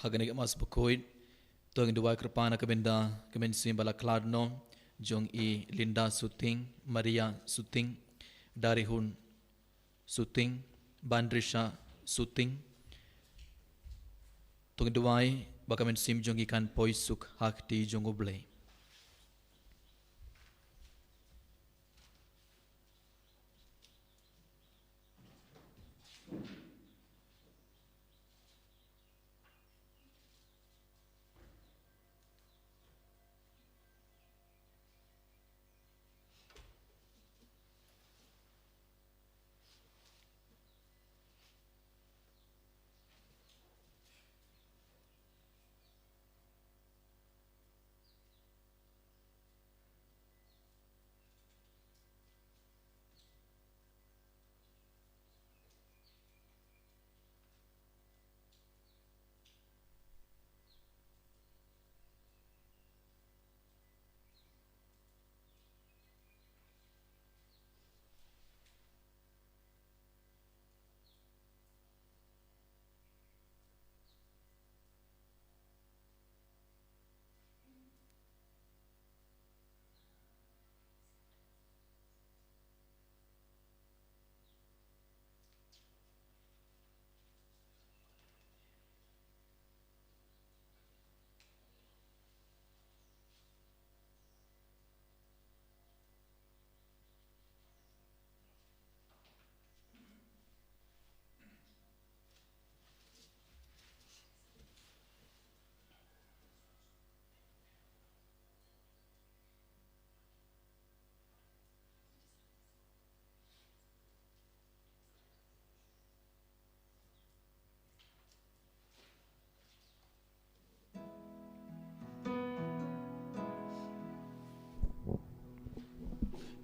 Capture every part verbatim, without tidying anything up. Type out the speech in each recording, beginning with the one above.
Ha kane ka Mass Bakhuid, to ngin duwai kyrpad na ka bynta ka mynsiem ba la khlad noh jong i Linda Suting, Maria Suting, Darihun Suting, Bandrisha Suting. To ngin duwai ba ka mynsiem jong ki kan poi suk ha kti jong U Blei.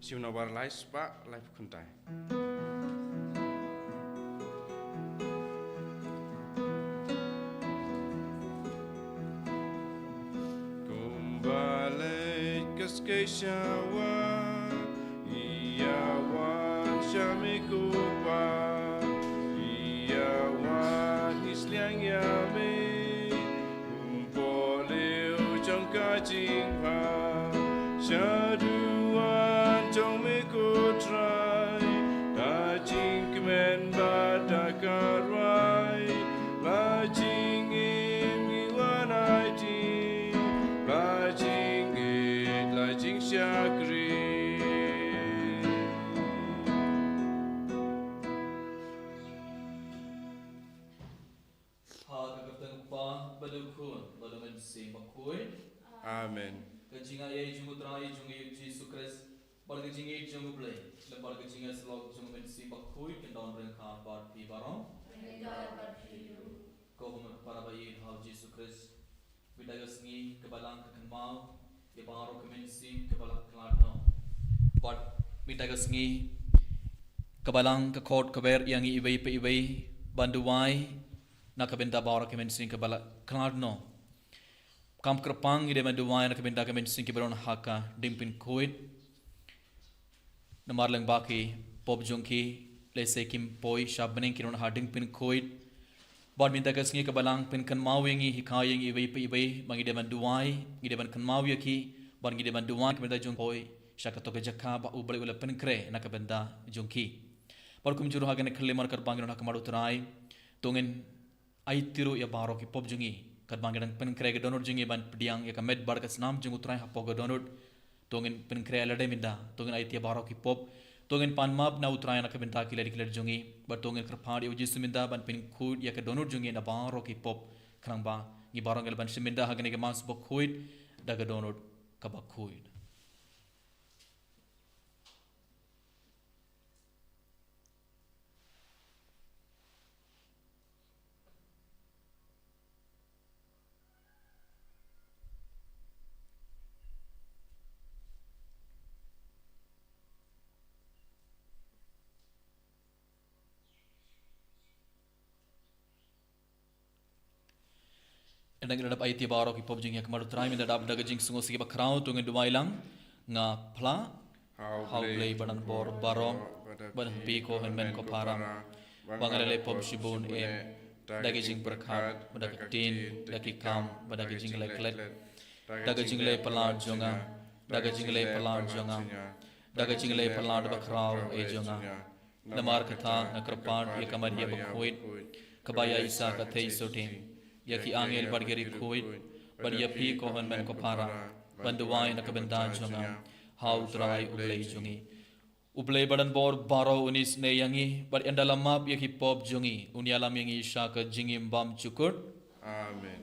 Shim na bar lai spah lai phew khyndai. Kumba leit ka skei sha wah, ïa wan sha me ko Pa, ïa wan ngi sliang ïa me. Ym poi leh jong ka jingbha, sha duwan jong me ko Trai, ka jingkmen bad ka rwai, la jingim ngi wan aiti, la jingïeit, la jingshakri. Ha ka kyrteng U Kpa, bad U Khun, bad U Mynsiem Bakhuid. Amen. Ka jingaiei jong U Trai jong ngi U Jisu Khrist, bad ka jingïeit jong U Blei, lem bad ka jingïasyllok jong U Mynsiem Bakhuid, kin don ryngkat bad phi baroh. Ryngkat bad phi ruh. Ko hynmen para ba ïeit ha U Jisu Khrist, mynta ka sngi ka Balang ka kynmaw ïa baroh ki mynsiem kiba la khlad noh. Bad mynta ka sngi ka Balang ka khot kaba ïa ngi iwei pa iwei ban duwai na ka bynta baroh ki mynsiem kiba la khlad noh. Kam kyrpang ngi dei ban duwai na ka bynta ki mynsiem kiba don ha ka diengpynkhuid. Namar lyngba ki pop jong ki, lehse kim poi sha bneng, ki don ha diengpynkhuid. Bad mynta ka sngi ka Balang pynkynmaw ïa ngi, hikai ïa ngi iwei pa iwei ba ngi dei ban duwai, ngi dei ban kynmaw ïa ki, bad ngi dei ban duwai na ka bynta jong ki poi sha kato ka jaka ba U Blei u la pynkhreh na ka bynta jong ki. Bad kumjuh ruh ha kane ka khyllipmat kyrpang ngi don ha khmat U Trai, to ngin aiti ruh ïa baroh ki pop jong ngi. Katba ngi dang pynkhreh ka dohnud jong ngi ban pdiang ïa ka met bad ka snam jong U Trai hapoh ka dohnud, to ngin pynkhreh lade mynta, to ngin aiti ïa baroh ki pop, to ngin pan map na U Trai na ka bynta ki lade ki lade jong ngi, bad to ngin kyrpad ïa U Jisu mynta ban pynkhuid ïa ka dohnud jong ngi na baroh ki pop, khnang ba ngi baroh ngi lah ban shim mynta ha kane ka Mass Bakhuid da ka dohnud kaba khuid. Ynda ngi la dep aiti baroh ki pop jong ngi ha khmat U Trai, mynta dap da ka jingsngewsih bakhraw, to ngin duwai lang. Nga phla ha U Blei ba don bor baroh, bad ha phi ko hynmen ko para, ba nga la leh pop shibun em, da ki jingpyrkhat, da ka ktien, da ki kam, da ka jingleh klet, da ka jingleh palat jong nga, da ka jingleh palat jong nga, da ka jingleh palat bakhraw, e jong nga. Namar kata nga kyrpad ïa ka Maria bakhuid, kaba ïa isa ka thei sotin, ïa ki angel bad ki riewkhuid, bad ïa phi ko hynmen ko para, ban duwai na ka bynta jong nga ha U Trai U Blei jong ngi. U Blei badonbor baroh un isynei ïa ngi, bad un da la map ïa ki pop jong ngi, un ïalam ïa ngi sha ka jingim bymjukut. Amen.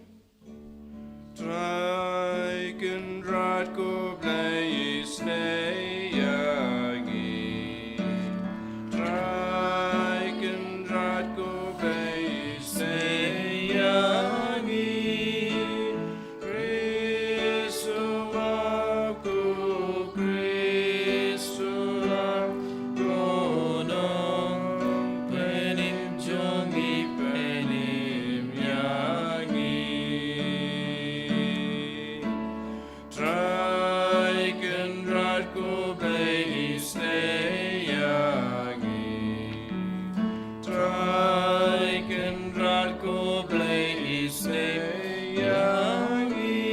Trai Kynrad ko Blei isynei ïa ngi. Trai Kynrad ko Blei isynei ïa ngi. Khrist u map, ko Khrist u map, ko Nongpynim jong ngi, pynim ïa ngi. Trai Kynrad ko Blei isynei ïa ngi. Trai Kynrad ko Blei isynei ïa ngi.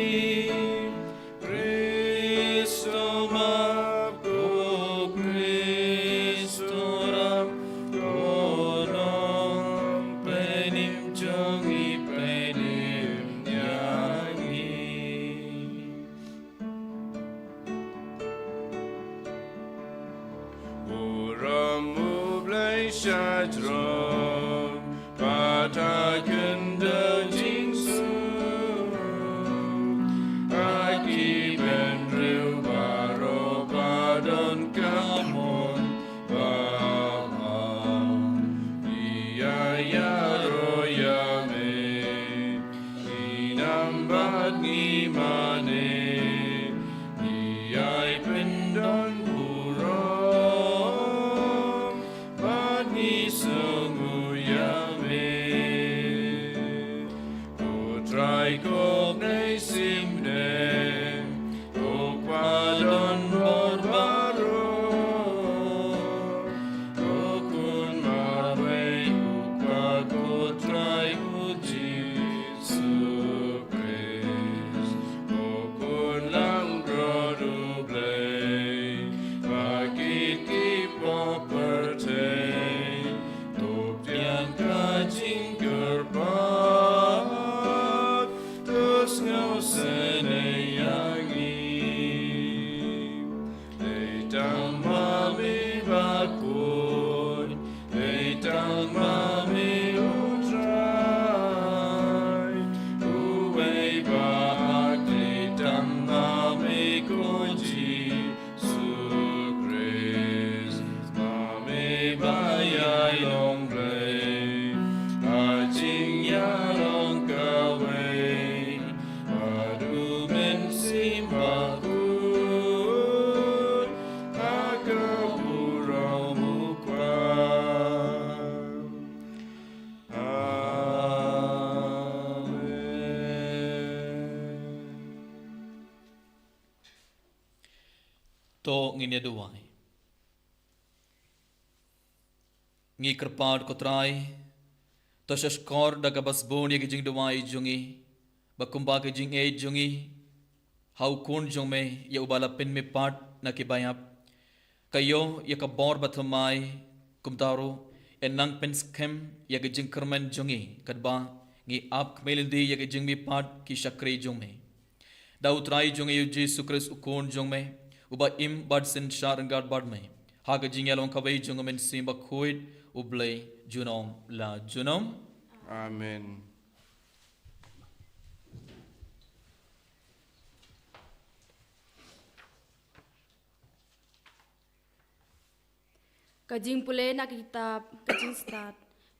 Khrist u map, ko Khrist u map, ko Nongpynim jong ngi, pynim ïa ngi. Burom U Blei shajrong, bad ha khyndew jingsuk. Ha ki bynriew baroh ba don ka mon, ba ma, ïa ïaroh ïa me. Ngi nam bad ngi mane, ngi ai pyndon burom, bad ngi sngewnguh ïa me. Ko Trai ko Blei shymden, ko Kpa donbor baroh, ko Khun marwei, U Kpa, ko Trai, ko Jisu Khrist, ko Khun langbrot U Blei, ba kit ki pop pyrthei, to pdiang ka jingkyrpad, to sngewsynei ïa ngi. Dei tang ma me bakhuid, dei tang ma me U Trai, uwei ba hak, dei tang ma me ko Jisu Khrist, ma me ba ïai long Blei ha jingïalong kawei bad U Mynsiem Bakhuid, ha ka burom U Kpa. Amen. To ngin ïa duwai. Ngi kyrpad ko Trai, to shahshkor da kaba sbun ïa ki jingduwai jong ngi, ba kumba ka jingïeit jong ngi ha U Khun jong me, ïa uba la pynmihpat na kiba ïap, ka ïoh ïa ka bor bathymmai, kumta ruh yn nang pynskhem ïa ka jingkyrmen jong ngi, katba ngi ap khmih lynti ïa ka jingmihpat ki shakri jong me. Da U Trai jong ngi U Jisu Khrist U Khun jong me, uba im bad synshar ryngkat bad me, ha ka jingïalong kawei jong U Mynsiem Bakhuid, U Blei, junom la junom. Amen. Ka jingpule na ka kitab Ka Jingstad.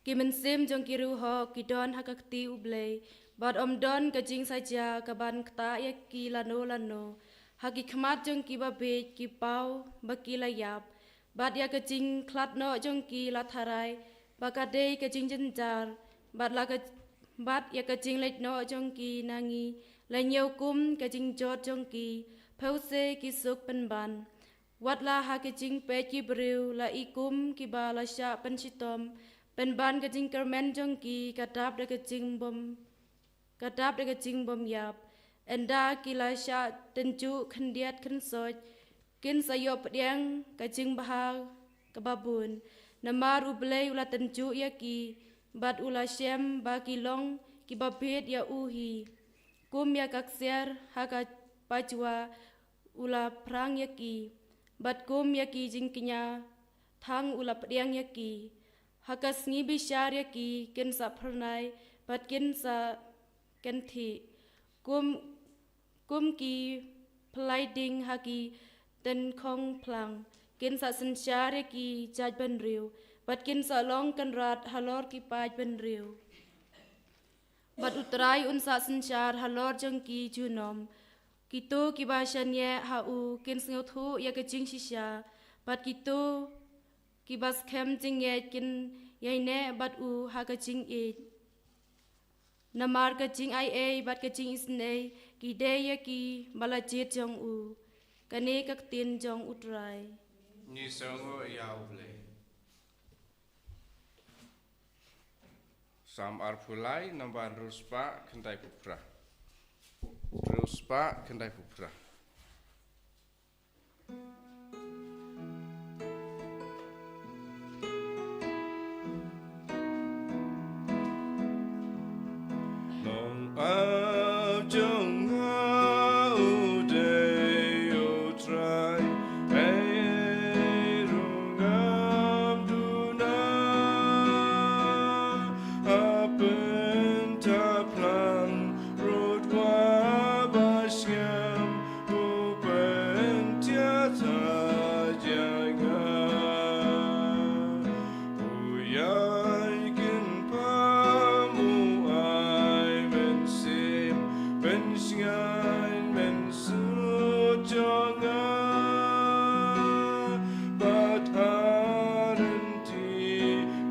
Ki mynsiem jong ki riewhok ki don ha ka kti U Blei, bad ym don ka jingsaja kaban ktah ïa ki lano lano. Ha ki khmat jong ki babieit ki paw ba ki la ïap, bad ïa ka jingkhlad noh jong ki la tharai ba ka dei ka jingjynjar, bad la ka, bad ïa ka jingleit noh jong ki na ngi la ñiew kum ka jingjot jong ki, phew se ki suk pynban. Wat la ha ka jingpeit ki briew la i kum kiba la shah pynshitom, Pynban ka jingkyrmen jong ki ka dap da ka jingbym ka dap da ka jingbym ïap. Ynda ki la shah tynjuh khyndiat khynsoit, kin sa ïoh pdiang ka jingbha kaba bun. Namar U Blei u la tynjuh ïa ki, bad u la shem ba ki long kiba bit ïa u hi. Kum ïa ka ksiar ha ka pajwa u la phrang ïa ki, bad kum ïa ki jingkñia thang u la pdiang ïa ki. Ha ka sngi bishar ïa ki kin sa phyrnai, bad kin sa kynthih. Kum, kum ki phlai ding ha ki tynkhong phlang, kin sa synshar ïa ki jait bynriew, bad kin sa long kynrad halor ki paid bynriew. Bad U Trai un sa synshar halor jong ki junom. Kito kiba shaniah ha u kin sngewthuh ïa ka jingshisha, bad kito kiba skhem jingngeit kin ïaineh bad u ha ka jingïeit. Namar ka jingaiei bad ka jingisynei ki dei ïa kiba la jied jong u. Kane ka ktien jong U Trai. Ngi sngewnguh ïa U Blei. Salm arphew lai, nambar hynriew spah khyndai phew phra. Hynriew spah khyndai phew phra. Long ap jong nga u dei U Trai, ei ruh ngam duna. Hap pyntap lang ruh wan ba sngem, u pyntiat ïa nga. U ïai kynpam, u ai mynsiem, pynshngaiñ mynsiem jong nga. Bad ha lynti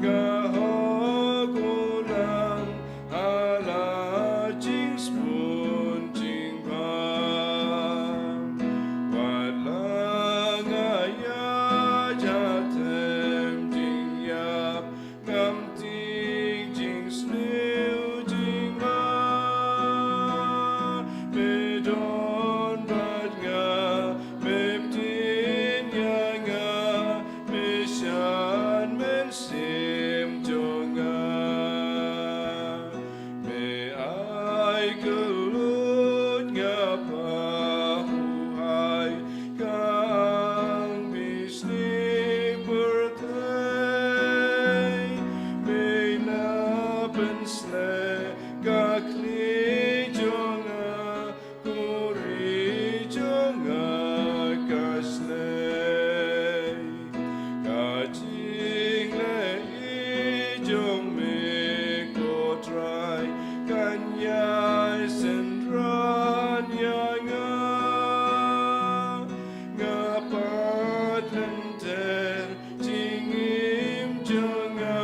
ka hok u lang ha la jingsbun jingbha. Wat la nga ïaid ha tem jingïap, ngam tieng jingsniew jingma. Me don bad nga, me btin ïa nga, me shad mynsiem jong nga. Me ai kylluid nga pahuh hai, kang bishni pyrthei. Me la pynsleh ka khlieh jong nga, ka ri jong nga ka sleh. Ka jingleh jong me ko Trai, kan ïai synran ïa nga. Nga pat lynter jingim jong nga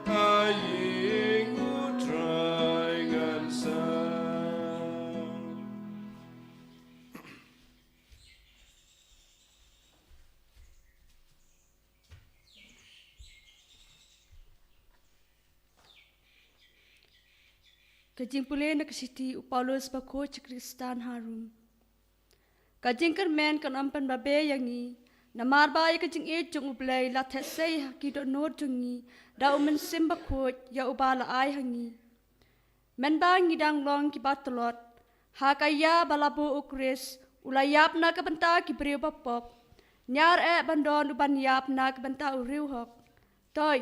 ha ïing U Trai ngan sah. Ka jingpule na ka shithi u Paulus bakhuid sha ki Khristan ha Rom. Ka jingkyrmen kan ym pynbabe ïa ngi, namar ba ïa ka jingïeit jong U Blei la theh sei ha ki dohnud jong ngi da U Mynsiem Bakhuid ïa uba la ai ha ngi. Mynba ngi dang long kiba tlot, ha ka ïa ba la buh U Khrist, u la ïap na ka bynta ki briew bapop. Ñiar eh ban don uban ïap na ka bynta u riewhok. Toi,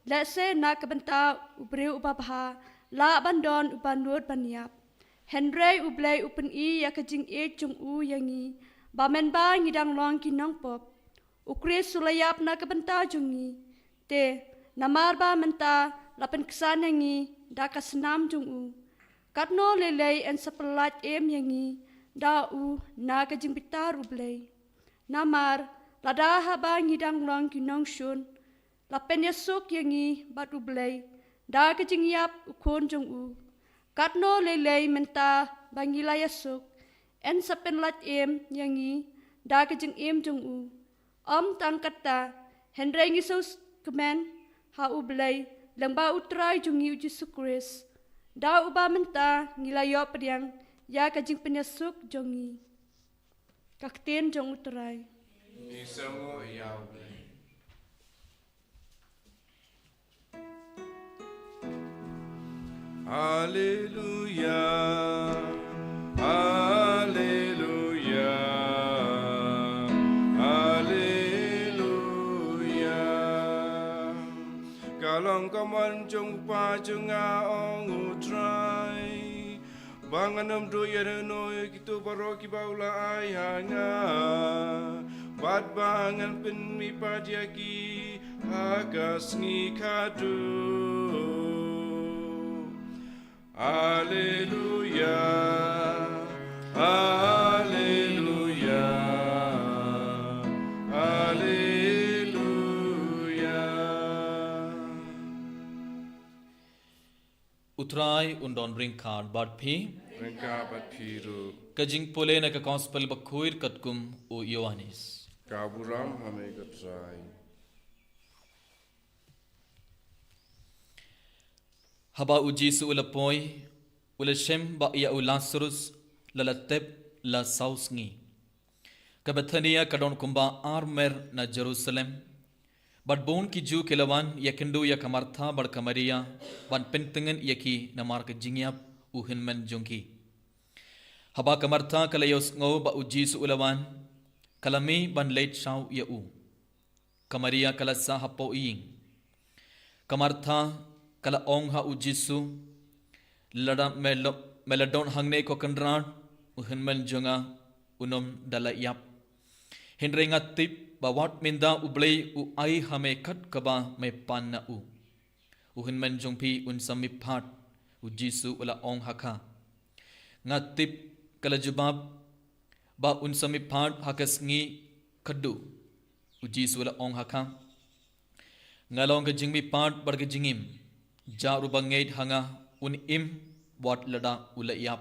lehse na ka bynta u briew uba bha, lah ban don uba nud ban ïap. Hynrei U Blei u pyni ïa ka jingïeit jong u ïa ngi, ba mynba ngi dang long ki nongpop, U Khrist u la ïap na ka bynta jong ngi. Te, namar ba mynta la pynksan ïa ngi da ka snam jong u, katno lei lei yn sa pynlait im ïa ngi da u na ka jingbitar U Blei. Namar, lada haba ngi dang long ki nongshun, la pynïasuk ïa ngi bad U Blei da ka jingïap u Khun jong u, katno lei lei mynta ba ngi la ïasuk, yn sa pynlait im ïa ngi da ka jingim jong u. Ym tang katta, hynrei ngi sngewkmen ha U Blei Lyngba U Trai jong ngi U Jisu Khrist, da uba mynta ngi la ïoh pdiang ïa ka jingpynïasuk jong ngi. Ka ktien jong U Trai. Ngi sngew ïa U Blei. Haleluya, haleluya, haleluya. Ka long ka mon jong U Kpa jong nga, ong U Trai, ba ngan ym duh ïa kino kino ïa kito baroh kiba u la ai ha nga. Bad ba ngan pynmihpat ïa ki ha ka sngi khatduh. Haleluya, haleluya, haleluya. U Trai un don ryngkat bad phi. Ryngkat bad phi ruh. Ka jingpule na ka Gospel bakhuid katkum u Ïoannis. Ka burom ha me ko Trai. Haba U Jisu u la poi, u la shem ba ïa u Lasarus la la tep la saw sngi. Ka Bethania ka don kumba ar mer na Jerusalem. Bad bun ki Jiw ki la wan ïakynduh ïa ka Martha bad ka Maria, ban pyntngen ïa ki namar ka jingïap u hynmen jong ki. Haba ka Martha ka la ïohsngew ba U Jisu u la wan, ka la mih ban leit shaw ïa u. Ka Maria ka la sah hapoh ïing. Ka Martha ka la ong ha U Jisu, lada me lo-, me la don hangne ko Kynrad, u hynmen jong nga un ym da la ïap. Hynrei nga tip ba wat mynta U Blei u ai ha me kat kaba me pan na u. U hynmen jong phi un sa mihpat. U Jisu u la ong ha ka. Nga tip, ka la jubab, ba un sa mihpat ha ka sngi khatduh. U Jisu u la ong ha ka. Nga long ka jingmihpat bad ka jingim. Jar uba ngeit ha nga un im wat lada u la ïap.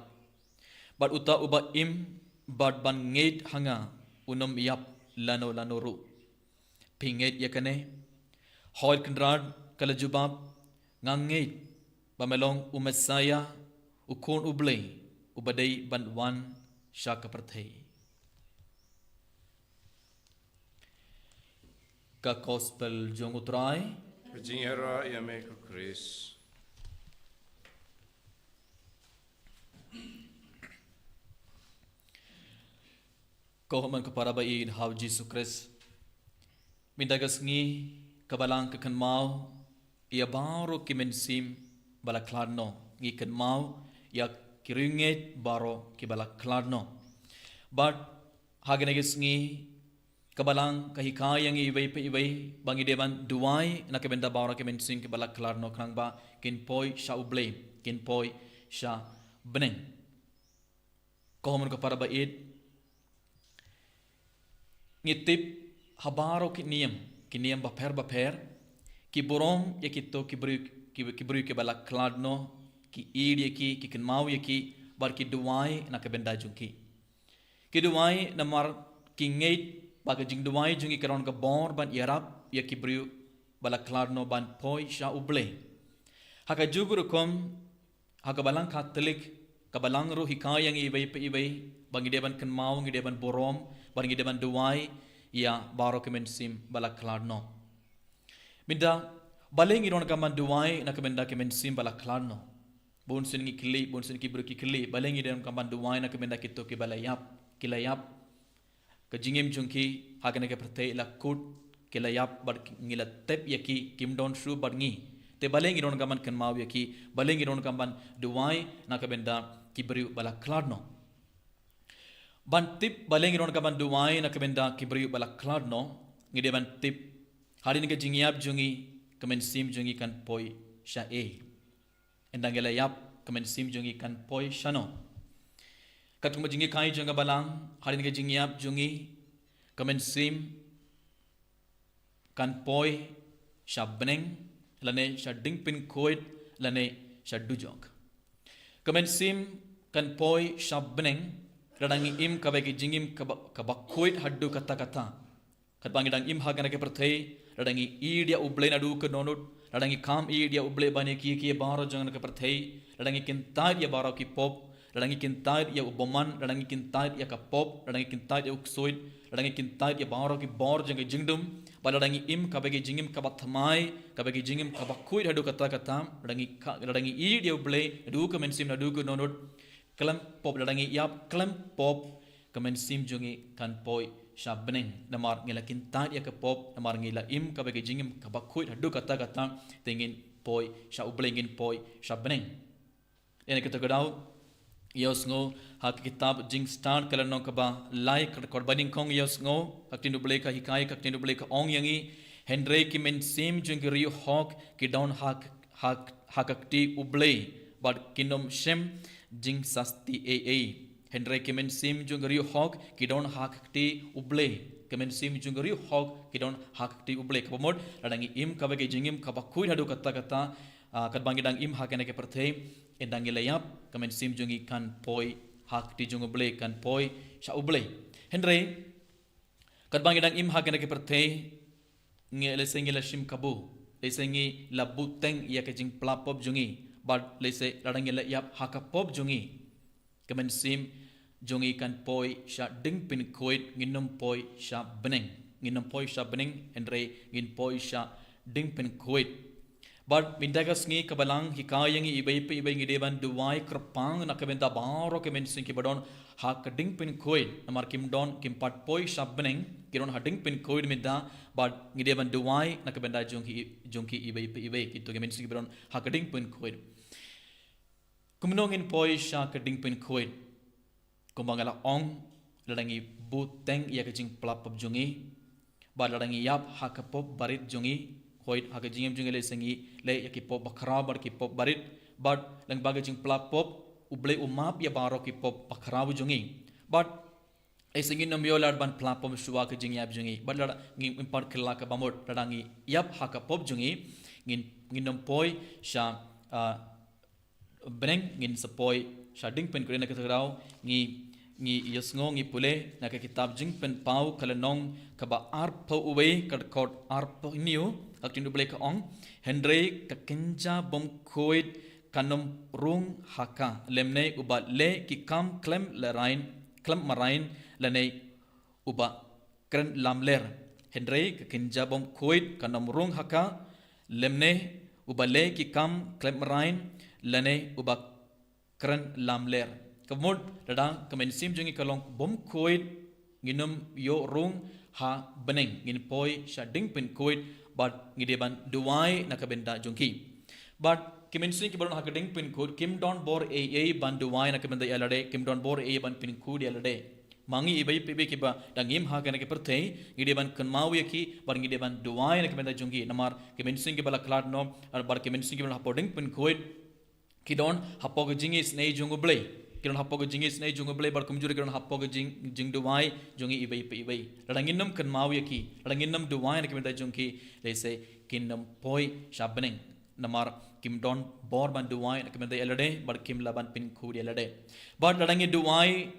Bad uta uba im bad ban ngeit ha nga un ym ïap lano lano ruh. Phi ngeit ïa kane? Hooid Kynrad, ka la jubab, nga ngeit ba me long u Messaïa, u Khun U Blei, uba dei ban wan sha ka pyrthei. Ka Gospel jong U Trai. Ka jingïaroh ïa me ko Khrist. Ko hynmen ko para ba ïeit ha U Jisu Khrist. Mynta ka sngi ka Balang ka kynmaw ïa baroh ki mynsiem ba la khlad noh. Ngi kynmaw ïa ki riewngeit baroh kiba la khlad noh. Bad ha kane ka sngi ka Balang ka hikai ïa ngi iwei pa iwei ba ngi dei ban duwai na ka bynta baroh ki mynsiem kiba la khlad noh khnang ba kin poi sha U Blei, kin poi sha bneng. Ko hynmen ko para ba ïeit. Ngi tip ha baroh ki niam, ki niam bapher bapher, ki burom ïa kito ki briew, ki, ki briew kiba la khlad noh, ki ïeit ïa ki, ki kynmaw ïa ki, bad ki duwai na ka bynta jong ki. Ki duwai namar ki ngeit ba ka jingduwai jong ki ka don ka bor ban ïarap ïa ki briew ba la khlad noh ban poi sha U Blei. Ha kajuh ka rukom, ha ka Balang Katholik, ka Balang ruh hikai ïa ngi iwei pa iwei ba ngi dei ban kynmaw, ngi dei ban burom, ba ngi dei ban duwai ïa baroh ki mynsiem ba la khlad noh. Mynta, balei ngi donkam ban duwai na ka bynta ki mynsiem ba la khlad noh? Bun sien ngi kylli, bun sien ki briew ki kylli, balei ngi donkam ban duwai na ka bynta kito kiba la ïap, ki la ïap. Ka jingim jong ki ha kane ka pyrthei la kut, ki la ïap bad ngi la tep ïa ki, kim don shuh bad ngi. Te balei ngi donkam ban kynmaw ïa ki, balei ngi donkam ban duwai na ka bynta ki briew ba la khlad noh? Ban tip balei ngi donkam ban duwai na ka bynta ki briew ba la khlad noh, ngi dei ban tip hadien ka jingïap jong ngi, ka mynsiem jong ngi kan poi shaei. Ynda ngi la ïap, ka mynsiem jong ngi kan poi shano? Katkum ka jinghikai jong ka Balang, hadien ka jingïap jong ngi, ka mynsiem kan poi sha bneng, lane sha diengpynkhuid, lane sha dujok. Ka mynsiem kan poi sha bneng lada ngi im kawei ka jingim kaba, kaba khuid haduh katta katta. Katba ngi dang im ha kane ka pyrthei, Lada ngi ïeit ïa U Blei naduh ka dohnud, lada ngi kam ïeit ïa U Blei ban ïa kiei kiei baroh jong ka pyrthei, lada ngi kyntait ïa baroh ki pop, lada ngi kyntait ïa u bymman, lada ngi kyntait ïa ka pop, lada ngi kyntait ïa u ksuid, lada ngi kyntait ïa baroh ki bor jong ka jingdum, bad lada ngi im kaba ka jingim kaba thymmai, kaba ka jingim kaba khuid haduh katta katta, lada ngi ka, lada ngi ïeit ïa U Blei naduh ka mynsiem naduh ka dohnud, khlem pop, lada ngi ïap khlem pop, ka mynsiem jong ngi kan poi sha bneng. Namar ngi la kyntait ïa ka pop, namar ngi la im kaba ka jingim kaba khuid haduh katta katta, te ngin poi sha U Blei, ngin poi sha bneng. Ïa kata ka daw, ïa sngew ha ka kitab Jingstad ka lynnong kaba lai, ka dkhot ba nyngkong, ïa sngew ha ka ktien U Blei ka hikai, ka ktien U Blei ka ong ïa ngi: Hynrei ki mynsiem jong ki riewhok ki don ha, ha, ha ka kti U Blei, bad kin ym shem jingsasti ei ei. Hynrei ki mynsiem jong ki riewhok ki don ha ka kti U Blei. Ki mynsiem jong ki riewhok ki don ha ka kti U Blei. Kaba mut, lada ngi im kaba ka jingim kaba khuid haduh katta katta, ah, katba ngi dang im ha kane ka pyrthei, ynda ngi la ïap, ka mynsiem jong ngi kan poi ha ka kti jong U Blei, kan poi sha U Blei. Hynrei katba ngi dang im ha kane ka pyrthei, ngi, lehse ngi la shim kabu, lehse ngi la buteng ïa ka jingpla pop jong ngi, bad lehse lada ngi la ïap ha ka pop jong ngi, ka mynsiem jong ngi kan poi sha ding pynkhuid, ngin ym poi sha bneng. Ngin ym poi sha bneng, hynrei ngin poi sha ding pynkhuid. Bad mynta ka sngi kaba lang, hikai ïa ngi iwei pa iwei ngi dei ban duwai kyrpang na ka bynta baroh ki mynsiem kiba don ha ka ding pynkhuid. Namar kim don, kim pat poi sha bneng, ki don ha ding pynkhuid mynta, bad ngi dei ban duwai na ka bynta jong ki, jong ki iwei pa iwei, kito ki mynsiem kiba don ha ka ding pynkhuid. Kumno ngin poi sha ka ding pynkhuid? Kumba nga la ong, lada ngi buteng ïa ka jingpla pop jong ngi, bad lada ngi ïap ha ka pop barit jong ngi, hooid, ha ka jingim jong ngi lehse ngi leh ïa ki pop bakhraw bad ki pop barit, bad lyngba ka jingpla pop, U Blei u map ïa baroh ki pop bakhraw jong ngi. Bad lehse ngin ym ïoh lad ban pla pop shuwa ka jingïap jong ngi, bad lada ngim pat kylla kaba mut, lada ngi ïap ha ka pop jong ngi, ngin, ngin ym poi sha, ah, bneng, ngin sa poi sha ding pynkhuid. Na kata ka daw, ngi, ngi ïa sngew, ngi pule na ka kitab Jingpynpaw ka lynnong kaba arphew wei, ka dkhot arphew hynñiew, ka ktien U Blei ka ong: Hynrei ka kynja bymkhuid kan ym rung ha ka, lymne uba leh ki kam khlem larain, khlem marain, lane uba kren lamler. Hynrei ka kynja bymkhuid kan ym rung ha ka, lymne uba leh ki kam khlem marain, lane uba kren lamler. Kaba mut, lada ka mynsiem jong ngi ka long bymkhuid, ngin ym ïoh rung ha bneng, ngin poi sha ding pynkhuid, bad ngi dei ban duwai na ka bynta jong ki. Bad ki mynsiem kiba don ha ka ding pynkhuid kim don bor ei ei ban duwai na ka bynta ïa lade, kim don bor ei ei ban pynkhuid ïa lade. Ma ngi iwei pa iwei kiba dang im ha kane ka pyrthei, ngi dei ban kynmaw ïa ki, bad ngi dei ban duwai na ka bynta jong ki. Namar ki mynsiem kiba la khlad noh, bad ki mynsiem kiba don hapoh ding pynkhuid, ki don hapoh ka jingisynei jong U Blei. Ki don hapoh ka jingisynei jong U Blei, bad kumjuh ki don hapoh ka jing, jingduwai jong ngi iwei pa iwei. Lada ngin ym kynmaw ïa ki, lada ngin ym duwai na ka bynta jong ki, lehse kin ym poi sha bneng. Namar kim don bor ban duwai na ka bynta ïa lade, bad kim lah ban pynkhuid ïa lade. Bad lada ngi duwai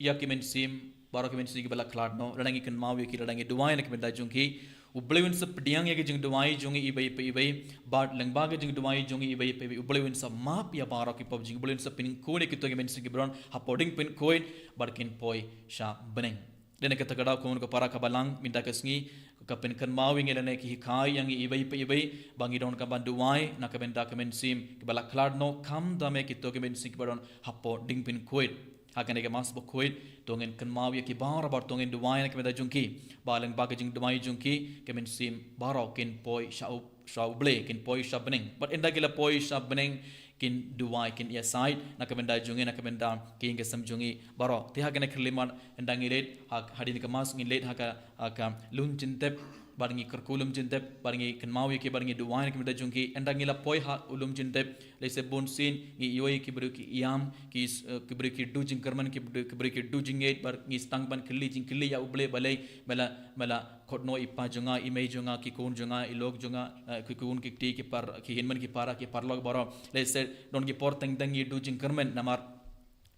ïa ki mynsiem, baroh ki mynsiem kiba la khlad noh, lada ngi kynmaw ïa ki, lada ngi duwai na ka bynta jong ki, U Blei un sa pdiang ïa ka jingduwai jong ngi iwei pa iwei, bad lyngba ka jingduwai jong ngi iwei pa iwei, U Blei un sa map ïa baroh ki pop jong ngi, U Blei un sa pynkhuid ïa kito ki mynsiem kiba don hapoh ding pynkhuid, bad kin poi sha bneng. Dei na kata ka daw, ko para kaba lang, mynta ka sngi, ka pynkynmaw ïa ngi lane ki hikai ïa ngi iwei pa iwei, ba ngi donkam ban duwai na ka bynta ki mynsiem kiba la khlad noh, khamtam eh kito ki mynsiem kiba don hapoh ding pynkhuid. Ha kane ka Mass bakhuid, to ngin kynmaw ïa ki baroh, bad to ngin duwai na ka bynta jong ki, ba lyngba ka jingduwai jong ki, ki mynsiem baroh kin poi sha U, sha U Blei, kin poi sha bneng. Bad ynda ki la poi sha bneng, kin duwai, kin ïasaid na ka bynta jong ngi, na ka bynta ki ïing ki sem jong ngi baroh. Te ha kane ka khyrlip mat, ynda ngi leit ha, hadien ka Mass, ngi leit ha ka, ha ka lum jingtep, bad ngi kyrkhu lum jingtep, bad ngi kynmaw ïa ki, bad ngi duwai na ka bynta jong ki. Ynda ngi la poi ha u lum jingtep, lehse bunsien ngi ïohi ki briew ki ïam, ki, eh, ki briew ki duh jingkyrmen, ki briew, ki briew ki duh jingngeit, bad ngi sdang ban kylli jingkylli ïa U Blei, balei me la, me la khot noh i pa jong nga, i mei jong nga, ki khun jong nga, i lok jong nga, eh, ki khun ki kti, ki par, ki hynmen ki para, ki paralok baroh. Lehse don ki por teng teng ngi duh jingkyrmen namar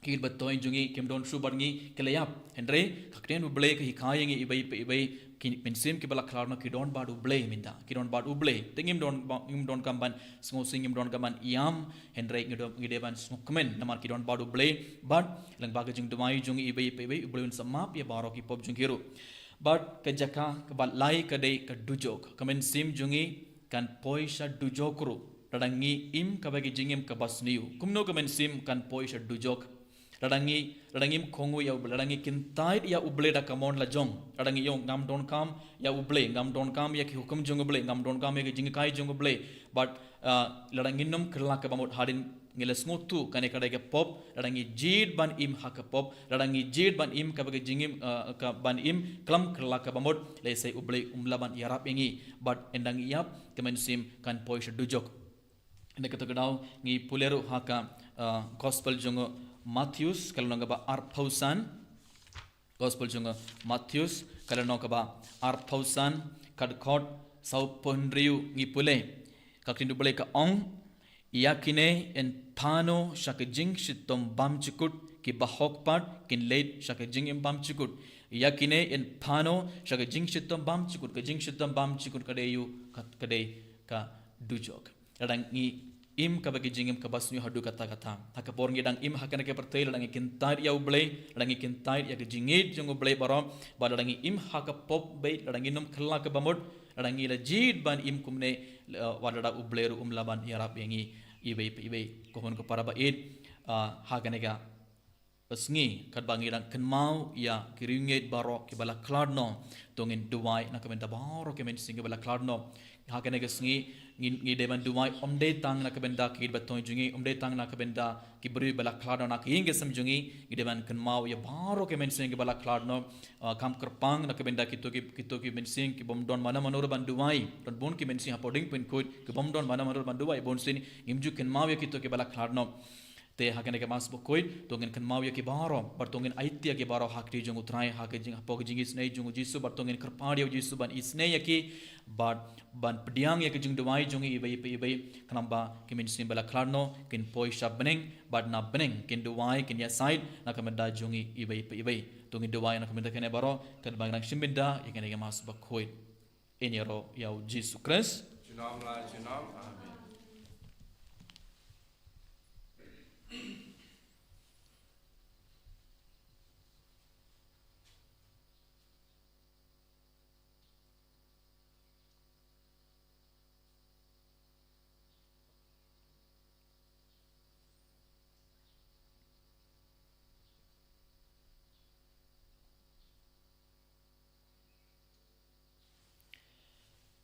ki batoi jong ngi kim don shuh bad ngi ki la ïap. Hynrei ka ktien U Blei ka hikai ïa ngi iwei pa iwei, ki mynsiem kiba la khlad noh ki don bad U Blei mynta. Ki don bad U Blei. Te ngim don ba, ngim donkam ban sngewsih, ngim donkam ban ïam. Hynrei ngi don, ngi dei ban sngewkmen namar ki don bad U Blei. Bad lyngba ka jingduwai jong ngi iwei pa iwei, U Blei un sa map ïa baroh ki pop jong ki ruh. Bad ka jaka kaba lai ka dei ka dujok. Ka mynsiem jong ngi kan poi sha dujok ruh lada ngi im kaba ki jingim kaba sniew. Kumno ka mynsiem kan poi sha dujok? Lada ngi, lada ngim kohnguh ïa U Blei, lada ngi kyntait ïa U Blei da ka mon la jong. Lada ngi ong ngam donkam ïa U Blei, ngam donkam ïa ki hukum jong U Blei, ngam donkam ïa ki jinghikai jong U Blei. Bad, ah, lada ngin ym kylla kaba mut, hadien ngi la sngewthuh kane ka dei ka pop, lada ngi jied ban im ha ka pop, lada ngi jied ban im kaba ka jingim, ah, ka ban im khlem kylla kaba mut, lehse U Blei um lah ban ïarap ïa ngi. Bad ynda ngi ïap, ka mynsiem kan poi sha dujok. Ynda kato ka daw ngi pule ruh ha ka, ah, gospel jong u Mathaios, ka lynnong kaba arphew san. Gospel jong u Mathaios, ka lynnong kaba arphew san, ka dkhot sawphew hynriew ngi pule. Ka ktien U Blei ka ong, ïa kine yn phano sha ka jingshitom bymjukut, kiba hok pat kin leit sha ka jingim bymjukut. Ïa kine yn phano sha ka jingshitom bymjukut, ka jingshitom bymjukut ka dei ïa u, ka, ka dei ka dujok. Lada ngi im kaba ki jingim kaba sniew haduh katta katta. Ha ka por ngi dang im ha kane ka pyrthei, lada ngi kyntait ïa U Blei, lada ngi kyntait ïa ka jingïeit jong U Blei baroh, bad lada ngi im ha ka pop beit, lada ngin ym kylla kaba mut, lada ngi la jied ban im kumne, eh, wat lada U Blei ruh um lah ban ïarap ïa ngi iwei pa iwei. Ko hynmen ko para ba ïeit, ah, ha kane ka sngi, katba ngi dang kynmaw ïa ki riewngeit baroh kiba la khlad noh, to ngin duwai na ka bynta baroh ki mynsiem kiba la khlad noh. Ha kane ka sngi, ngi, ngi dei ban duwai ym dei tang na ka bynta ki batoi jong ngi, ym dei tang na ka bynta ki briew ba la khlad noh na ka ïing ka sem jong ngi, ngi dei ban kynmaw ïa baroh ki mynsiem kiba la khlad noh, ah, kham kyrpang na ka bynta kito ki, kito ki mynsiem kibym don mano mano ruh ban duwai. Don bun ki mynsiem hapoh dieng pynkhuid kibym don mano mano ruh ban duwai. Bunsien ngim ju kynmaw ïa kito kiba la khlad noh. Te ha kane ka Mass bakhuid, to ngin kynmaw ïa ki baroh, bad to ngin aiti ïa ki baroh ha ka kti jong U Trai, ha ka jing, hapoh ka jingisynei jong U Jisu, bad to ngin kyrpad ïa U Jisu ban isynei ïa ki, bad ban pdiang ïa ka jingduwai jong ngi iwei pa iwei, khnang ba ki mynsiem ba la khlad noh kin poi sha bneng, bad na bneng kin duwai, kin ïasaid na ka bynta jong ngi iwei pa iwei. To ngin duwai na ka bynta kine baroh, katba ngi dang shim bynta ïa kane ka Mass bakhuid. Ngin ïaroh ïa U Jisu Khrist. Junom la junom. Amen.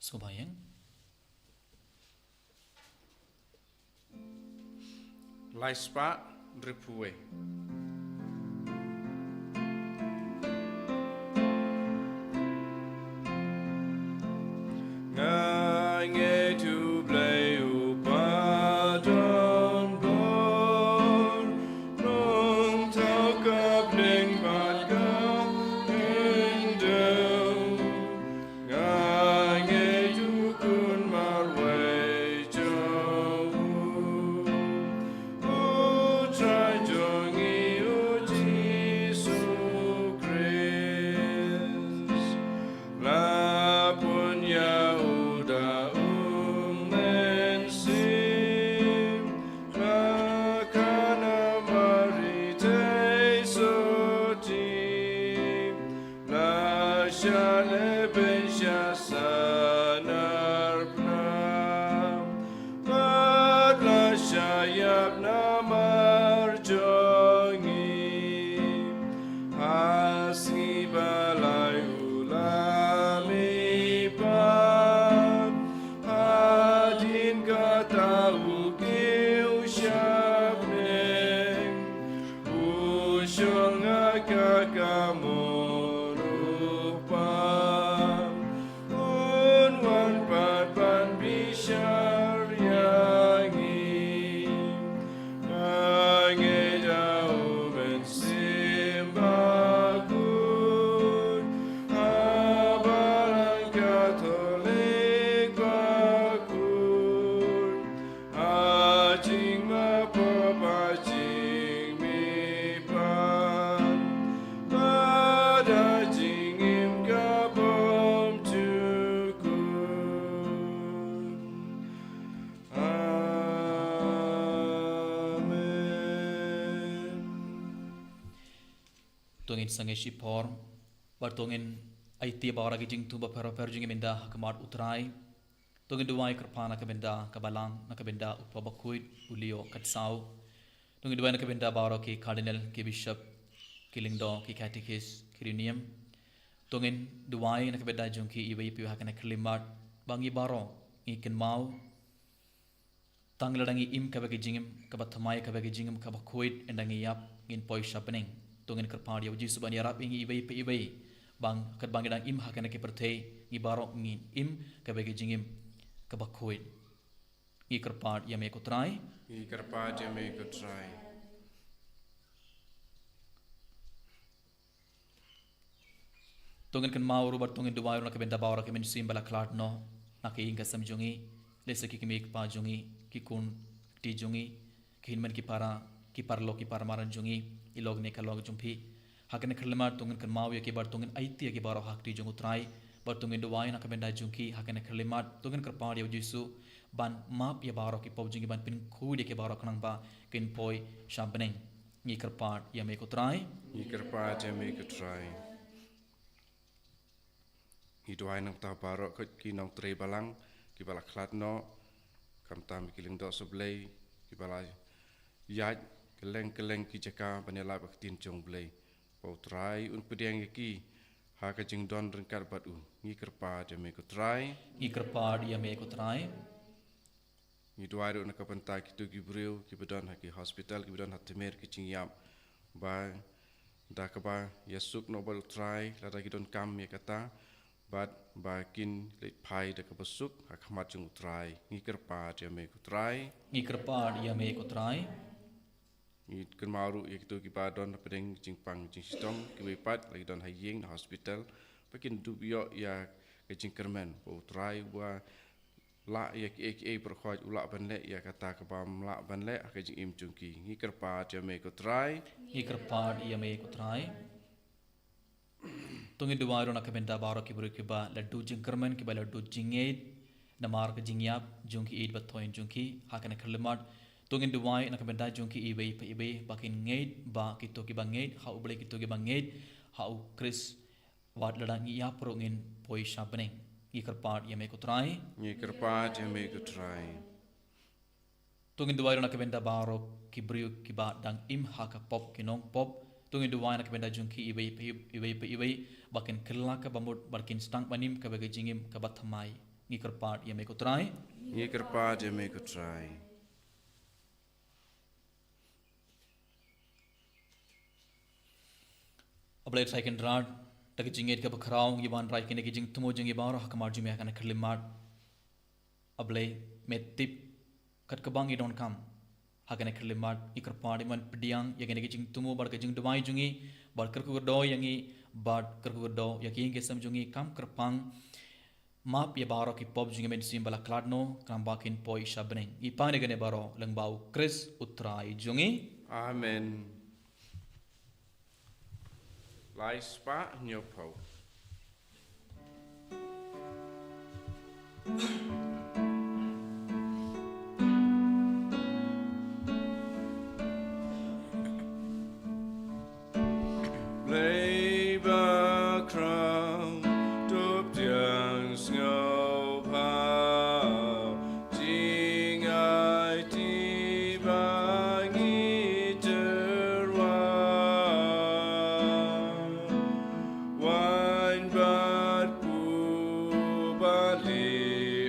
Sngewbha ïeng. Lai spah hynriewphew wei. Nga ngeit U Blei uba don bor, nongthaw ka bneng bad ka khyndew. Nga ngeit U Khun marwei jong U, U Trai jong ngi U Jisu Khrist. La pun ïa U da U Mynsiem, la kha na Mari theisotti, la shah lehbeiñ sha sanar phna, bad la shah ïap namar jong ngi. Ha sngi ba lai U la mihpat, hadien kata U kiew sha bneng. U shong ha ka kamon U Kpa, Un wan pat ban bishar ïa ngi. Nga ngeit ïa U Mynsiem Bakhuid, ha Balang Katholik bakhuid, ha To ngin sangeh shipor, bad to ngin aiti baroh ki jingthmu bapher bapher jong ngi mynta ha khmat u Trai. To ngin duwai kyrpad na ka bynta ka Balang, na ka bynta u Kpa Bakhuid, u Leo Khatsaw. To ngin duwai na ka bynta baroh ki Cardinal, ki Bishop, ki Lyngdoh, ki Catechist, ki Riewniam. To ngin duwai na ka bynta jong ki iwei pa iwei ha kane ka khyllipmat, ba ngi baroh ngi kynmaw tang lada ngi im kaba ka jingim kaba thymmai, kaba ka jingim kaba khuid, ynda ngi ïap ngin poi sha bneng. To ngin kyrpad ïa u Jisu ban ïarap ïa ngi iwei pa iwei, ba katba ngi dang im ha kane ka pyrthei, ngi baroh ngin im kaba ka jingim kaba khuid. Ngi kyrpad ïa me ko Trai. Ngi kyrpad ïa me ko Trai. To ngin kynmaw ruh bad to ngin duwai ruh na ka bynta baroh ki mynsiem ba la khlad noh na ka ïing ka sem jong ngi, lehse ki kmie ki kpa jong ngi, ki khun ki kti jong ngi, ki hynmen ki para, ki paralok ki paramaran jong ngi, i lok ne ka lok jong phi. Ha kane ka khyllipmat to ngin kynmaw ïa ki bad to ngin aiti ïa ki baroh ha kti jong u Trai, bad to ngin duwai na ka bynta jong ki ha kane ka khyllipmat, to ngin kyrpad ïa u Jisu ban map ïa baroh ki pop jong ngi, ban pynkhuid ïa ki baroh khnang ba kin poi sha bneng. Ngi kyrpad ïa me ko Trai. Ngi kyrpad ïa me ko Trai. Ngi duwai nangta baroh ki nongtrei Balang kiba la khlad noh, khamtam ki Lyngdoh Sohblei kiba la ïaid kylleng kylleng ki jaka ban ïalap ïa ka ktien jong u Blei. Ba u Trai un pdiang ïa ki ha ka jingdon ryngkat bad u. Ngi kyrpad ïa me ko Trai. Ngi kyrpad ïa me ko Trai. Ngi duwai ruh na ka bynta kito ki briew kiba don ha ki hospital, kiba don ha tmier ki jingïap, ba da kaba ïasuk noh bad u Trai lada ki donkam ïa kata, bad ba kin leit phai da kaba suk ha khmat jong u Trai. Ngi kyrpad ïa me ko Trai. Ngi kyrpad ïa me ko Trai. Ngi kynmaw ruh ïa kito kiba don hapdeng jingpang jingshitom, kiwei pat la ki don ha ïing, ha hospital, ba kin dup ïoh ïa ka jingkyrmen, ba u Trai uba lah ïa kiei kiei baroh khoit u lah ban leh ïa kata kaba ym lah ban leh ha ka jingim jong ki. Ngi kyrpad ïa me ko Trai. Ngi kyrpad ïa me ko Trai. To ngin duwai ruh na ka bynta baroh ki briew kiba la duh jingkyrmen, kiba la duh jingngeit namar ka jingïap jong ki ïeit ba thoh jong ki ha kane ka khyllipmat. To ngin duwai na ka bynta jong ki iwei pa iwei, ba kin ngeit ba kito kiba ngeit ha u Blei, kito kiba ngeit ha u Khrist, wat lada ngi ïap ruh ngin poi sha bneng. Ngi kyrpad ïa me ko Trai. Ngi kyrpad ïa me ko Trai. To ngin duwai ruh na ka bynta baroh ki briew kiba dang im ha ka pop, ki nongpop. To ngin duwai na ka bynta jong ki iwei pa iwei, iwei pa iwei, ba kin kylla kaba mut, ba kin sdang ban im kaba ka jingim kaba thymmai. Ngi kyrpad ïa me ko Trai. Ngi kyrpad ïa me ko Trai. A Blei Trai Kynrad, da ka jingngeit kaba khraw ngi wanrah ïa kine ki jingthmu jong ngi baroh ha khmat jong me ha kane ka khyllipmat. A Blei, me tip kat kaba ngi donkam ha kane ka khyllipmat. Ngi kyrpad ïa me ban pdiang ïa kine ki jingthmu bad ka jingduwai jong ngi, bad kyrkhu kyrdoh ïa ngi, bad kyrkhu kyrdoh ïa ki ïing ki sem jong ngi. Kam kyrpang, map ïa baroh ki pop jong ngi mynsiem ba la khlad noh, khnang ba kin poi sha bneng. Ngi pan ïa kane baroh lyngba u Khrist u Trai jong ngi. Amen. Lai spah hynñiew phew. Blei ba khraw, to pdiang sngewbha, jingaiti ba ngi tyrwa. Waiñ bad pur ba lieh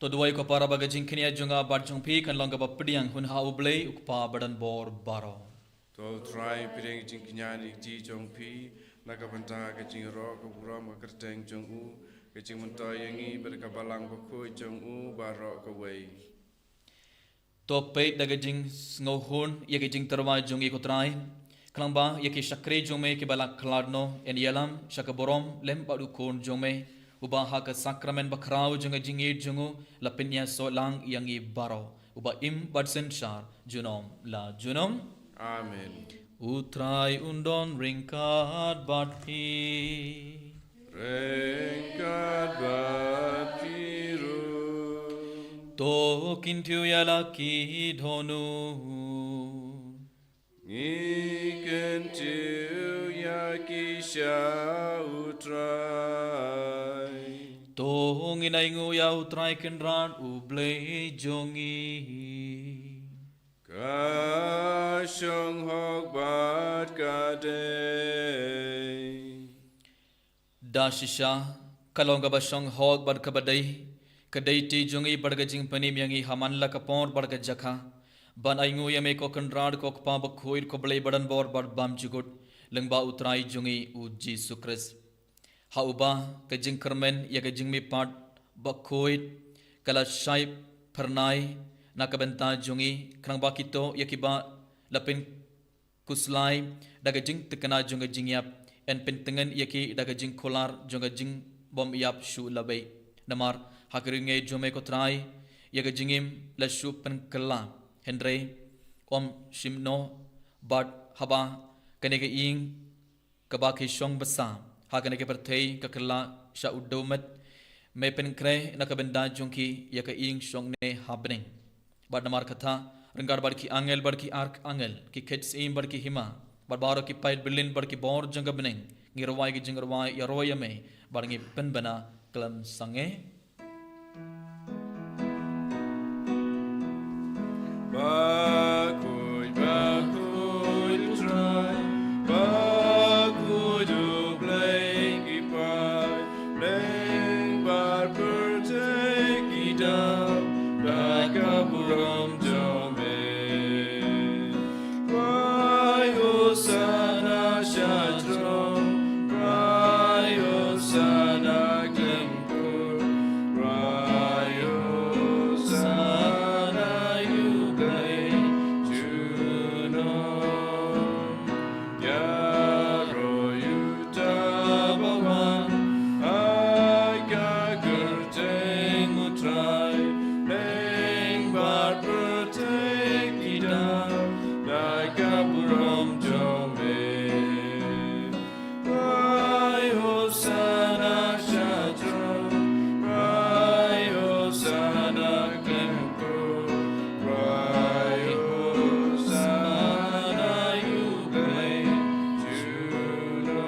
To duwai ko para ba ka jingkñia jong nga bad jong phi kan long kaba pdiang hun ha U Blei U Kpa badonbor baroh. To U Trai pdiang jingkñia na ka jong phi na ka bynta ka jingïaroh ka burom ka kyrteng jong u, ka jingmyntoi ïa ngi bad ka balang bakhuid jong u baroh kawei. To peit da ka jingsngewhun ïa ka jingtyrwa jong ngi ko Trai. Khnang ba ïa ki shakri jong me kiba la khlad noh yn ïalam sha ka burom lem bad u Khun jong me, uba ha ka sakramen bakhraw jong ka jingïeit jong u la pynïasoh lang ïa ngi baroh, uba im bad synshar junom la junom. Amen. U Trai un don ryngkat bad phi. Ryngkat bad phi ruh. To kyntiew ïa la ki dohnud. Ngi kyntiew ïa ki sha U Trai. To ngin ainguh ïa U Trai Kynrad U Blei jong ngi. Ka shong hok bad ka dei. Da shisha ka long kaba shong hok bad kaba dei, ka dei ti jong ngi bad ka jingpynim ïa ngi ha man la ka por bad ka jaka, ban ainguh ïa me ko Kynrad ko Kpa bakhuid ko Blei badonbor bad bymjukut, lyngba U Trai jong ngi U Jisu Khrist. Ha uba ka jingkyrmen ïa ka jingmihpat bakhuid ka la shai phyrnai na ka bynta jong ngi, khnang ba kito ïa kiba la pyn khuslai da ka jingthikna jong ka jingïap, yn pyntngen ïa ki da ka jingkular jong ka jingbymïap shuh lawei. Namar ha ka riewngeit jong me ko Trai ïa ka jingim la shu pynkylla, hynrei ym shim noh. Bad haba kane ka ïing kaba ki shong basa ha kane ka pyrthei ka kylla sha u dewmet, me pynkhreh na ka bynta jong ki ïa ka ïing shong ne ha bneng. Bad namar kata, ryngkat bad ki angel bad ki arkangel, ki khet syiem bad ki hima, bad baroh ki paid byllien bad ki bor jong ka bneng, ngi rwai ki jingrwai ïaroh ïa me bad ngi pynbna khlem sangeh. Bakhuid, bakhuid U Trai, bakhuid U Blei ki paid bneng bad pyrthei ki dap da ka burom jong me. Rwai Hosana sha throne, rwai Hosana khlem kur, rwai Hosana ïa U Blei junom. Ïaroh uta uba wan ha ka kyrteng U Trai, bneng bad pyrthei ki dap da ka burom jong me. Rwai Hosana sha throne, rwai Hosana khlem kur, rwai Hosana ïa U Blei junom.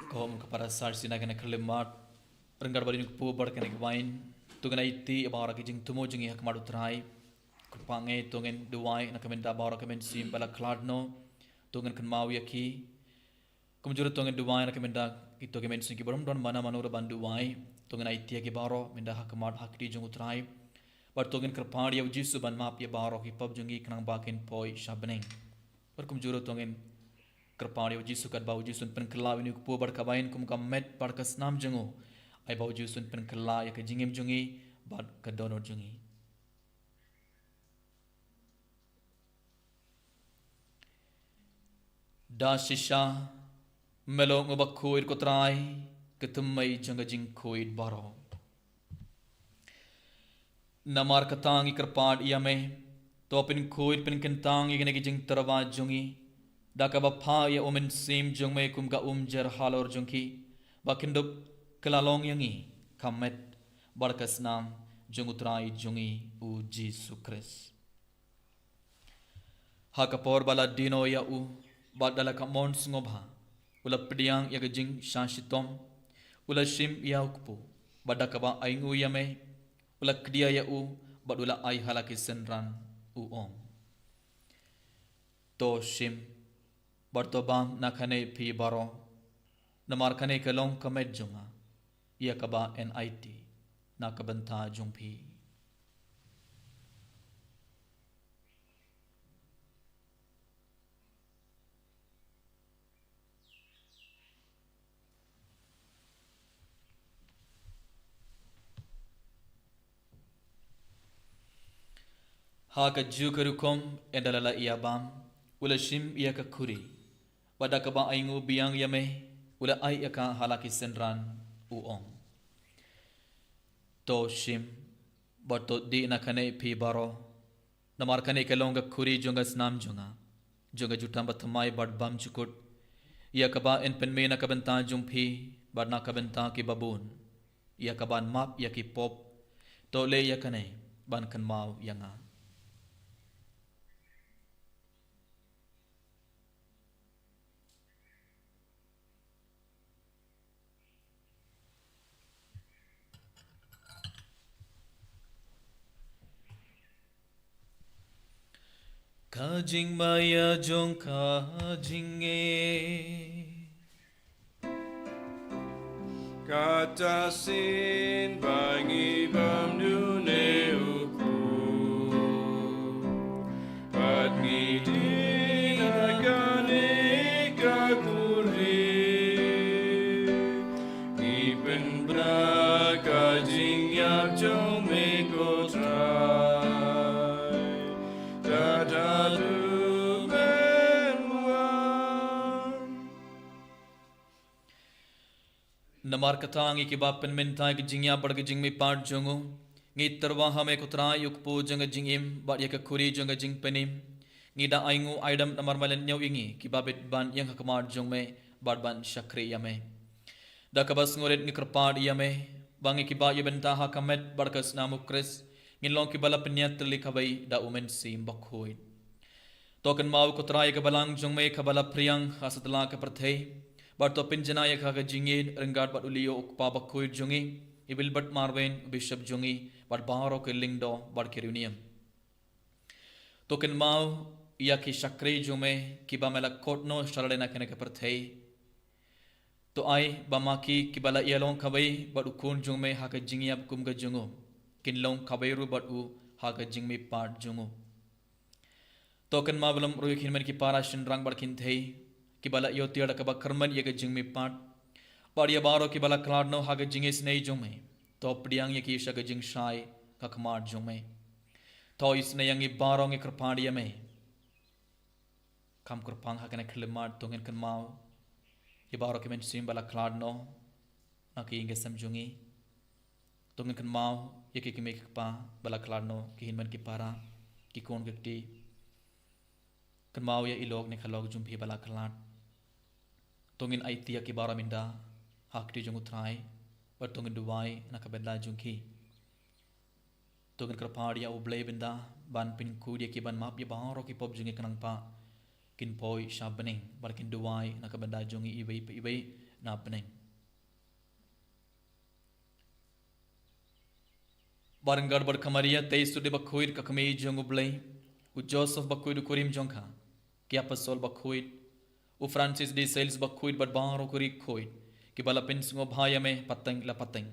Ko mon ka para sar sina kane ka khyllipmat, ryngkat bad ïa une u kpu bad kane ka wain, to ngin aiti ïa baroh ki jingthmu jong ngi ha khmat U Trai. Kyrpad ngi to ngin duwai na ka bynta baroh ka mynsiem ba la khlad noh, to ngin kynmaw ïa ki. Kumjuh ruh to ngin duwai na ka bynta kito ki mynsiem kiba ym don mano mano ruh ban duwai, to ngin aiti ïa ki baroh mynta ha khmat ha kti jong U Trai. Bad to ngin kyrpad ïa U Jisu ban map ïa baroh ki pop jong ngi khnang ba kin poi sha bneng. Bad kumjuh ruh to ngin kyrpad ïa U Jisu katba U Jisu un pynkylla ïa une u kpu bad ka wain kum ka met bad ka snam jong u. Ai ba U Jisu un pynkylla ïa ka jingim jong ngi bad ka dohnud jong ngi. Da shisha me long uba khuid ko Trai, ka thymmei jong ka jingkhuid baroh. Namar kata ngi kyrpad ïa me, to pynkhuid pynkyntang ïa kine ki jingtyrwa jong ngi da kaba phah ïa U Mynsiem jong me kum ka umjer halor jong ki, ba kin dup kylla long ïa ngi ka met bad ka snam jong U Trai jong ngi U Jisu Khrist. Ha ka por ba la die noh ïa u bad da la ka mon sngewbha, u la pdiang ïa ka jingshah shitom, u la shim ïa u kpu, bad da kaba ainguh ïa me, u la kdia ïa u bad u la ai ha la ki synran, u ong: To shim bad to bam na kane phi baroh. Namar kane ka long ka met jong nga, ïa kaba yn aiti na ka bynta jong phi. Ha kajuh ka rukom, ynda la la ïa bam, u la shim ïa ka khuri, bad da kaba ainguh biang ïa me, u la ai ïa ka ha la ki synran, u ong: To shim, bad to dih na kane phi baroh. Namar kane ka long ka khuri jong ka snam jong nga, jong ka jutang bathymmai bad bymjukut, ïa kaba yn pynmih na ka bynta jong phi bad na ka bynta ki babun, ïa kaban map ïa ki pop. To leh ïa kane ban kynmaw ïa nga. Ka jingmaïa jong ka jingngeit. Kata shisien ba ngi bam dune u Kpu, bad ngi dih na kane ka khuri, ngi pynbna ka jingïap jong me ko Trai, tad haduh ban wan. Namar kata ngi kiba pynmynta ïa ka jingïap bad ka jingmihpat jong u, ngi tyrwa ha me ko Trai, u Kpu jong ka jingim, bad ïa ka khuri jong ka jingpynim. Ngi da ainguh aidam namar me lynñiew ïa ngi kiba bit ban ïeng ha khmat jong me bad ban shakri ïa me. Da kaba sngewrit ngi kyrpad ïa me ba ngi kiba ïa bynta ha ka met bad ka snam u Khrist, ngin long kiba la pynïatylli kawei da u Mynsiem Bakhuid. To kynmaw ko Trai ïa ka balang jong me kaba la phriang ha satlak ka pyrthei, bad to pynjanai ïa ka ha ka jingïeit ryngkat bad u Leo u kpa bakhuid jong ngi, i Wilbert Marwein u bishop jong ngi, bad baroh ki lyngdoh bad ki riewniam. To kynmaw ïa ki shakri jong me kiba me la khot noh sha lade na kane ka pyrthei. To ai ba ma ki kiba la ïalong kawei bad u Khun jong me ha ka jingïap kum ka jong u, kin long kawei ruh bad u ha ka jingmihpat jong u. To kynmaw bha lem ruh ïa ki hynmen ki para shynrang bad kynthei kiba la ïoh tiar da kaba kyrmen ïa ka jingmihpat, bad ïa baroh kiba la khlad noh ha ka jingisynei jong me. To pdiang ïa ki sha ka jingshai ha khmat jong me. To isynei ïa ngi baroh, ngi kyrpad ïa me. Kham kyrpang ha kane ka khyllipmat to ngin kynmaw ïa baroh ki mynsiem ba la khlad noh na ka ïing ka sem jong ngi. To ngin kynmaw ïa ki kmie ki kpa ba la khlad noh, ki hynmen ki para, ki khun ki kti. Kynmaw ïa i lok ne ka lok jong phi ba la khlad. To ngin aiti ïa ki baroh mynta ha kti jong u Trai, bad to ngin duwai na ka bynta jong ki. To ngin kyrpad ïa u Blei mynta ban pynkhuid ïa ki, ban map ïa baroh ki pop jong ngi, khnang ba kin poi sha bneng, bad kin duwai na ka bynta jong ngi iwei pa iwei na bneng. Bad ryngkat bad ka Maria Theisotti bakhuid ka kmie jong u Blei, u Joseph bakhuid u kurim jong ka, ki apostol bakhuid, u Francis de Sales bakhuid bad baroh ki riewkhuid kiba la pynsngewbha ïa me pateng la pateng.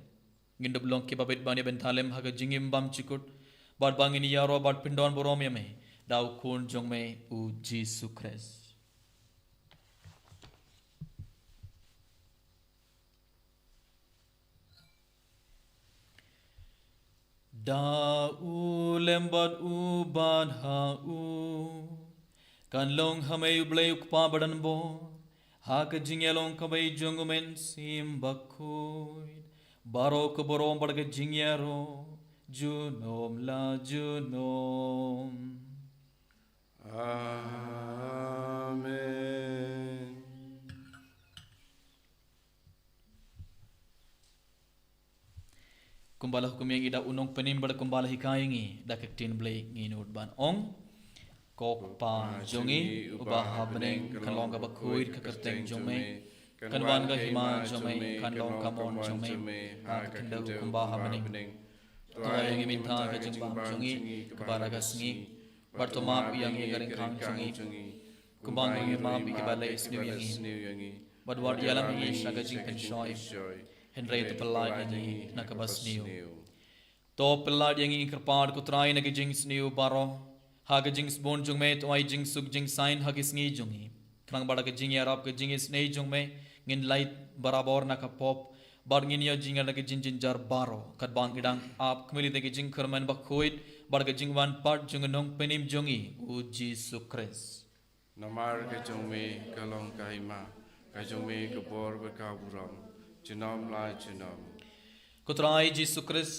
Ngin dup long kiba bit ban ïa bynta lem ha ka jingim bymjukut, bad ba ngin ïaroh bad pyndonburom ïa me da u Khun jong me u Jisu Khrist. Da u lem bad u bad ha u, kan long ha me u Blei u Kpa badonbor, ha ka jingïalong kawei jong u Mynsiem Bakhuid, baroh ka burom bad ka jingïaroh junom la junom. Amen. Kumba la hukum ïa ngi da u Nongpynim bad kumba la hikai ïa ngi da ka ktien Blei, ngin nud ban ong: Ko Kpa jong ngi uba ha bneng, kan long kaba khuid ka kyrteng jong me, kan wan ka hima jong me, kan long ka mon jong me ha ka khyndew kumba ha bneng. To ai ïa ngi mynta ka jingbam jong ngi kaba la ka sngi, bad to map ïa ngi ka ryngkang jong ngi, kumba ngi map ïa kiba leh sniew ïa ngi. bad wat ïalam ïa ngi sha ka jingpynshoi, hynrei to pyllait ïa ngi na kaba sniew. To pyllait ïa ngi, ko Kyrpad, ko Trai, na ka jingsniew baroh, ha ka jingsbun jong me to ai jingsuk jingsaiñ ha ki sngi jong ngi, khnang ba da ka jingïarap ka jingisynei jong me ngin lait barabor na ka pop, bad ngin ïoh jingïarap na ka jingjynjar baroh, katba ngi dang ap khmih lynti ka jingkyrmen bakhuid bad ka jingwan pat jong u Nongpynim jong ngi, u Jisu Khrist. Namar ka jong me ka long ka hima, ka jong me ka bor bad ka burom, junom la junom. Ko Trai Jisu Khrist,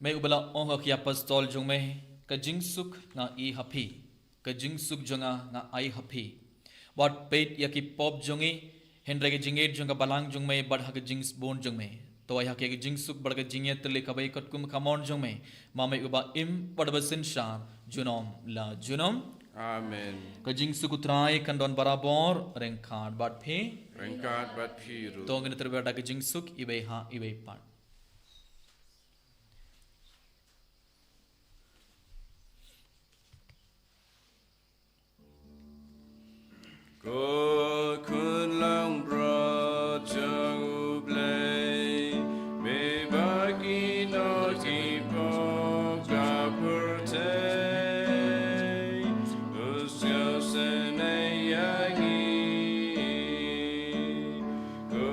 me uba la ong ha ki apostol jong me, ka jingsuk nga ai ha phi, ka jingsuk jong nga nga ai ha phi. Wat peit ïa ki pop jong ngi, hynrei ka jingïeit jong ka balang jong me bad ha ka jingsbun jong me to ai ha ki ïa ka jingsuk bad ka jingïatylli kaba ïeit katkum ka mon jong me, ma me uba im bad ba synshar junom la junom. Amen. Ka jingsuk u Trai kan don barabor ryngkat bad phi. Ryngkat bad phi ruh. To ngin ïatylli da ka jingsuk iwei ha iwei pat. Ko khun langbrot jong U Blei, me ba kino ki pop ka pyrthei, to sngewsynei ïa ngi. Ko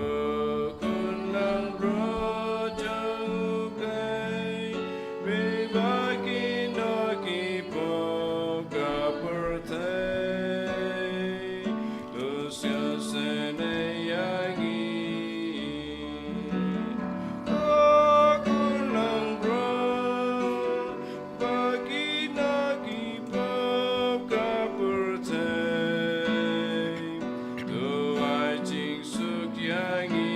khun langbrot jong U Blei, me ba kino ki pop ka pyrthei, to sngewsynei ïa ngi. Ko khun langbrot, ba kino ki pop ka pyrthei, to ai jingsuk ïa ngi.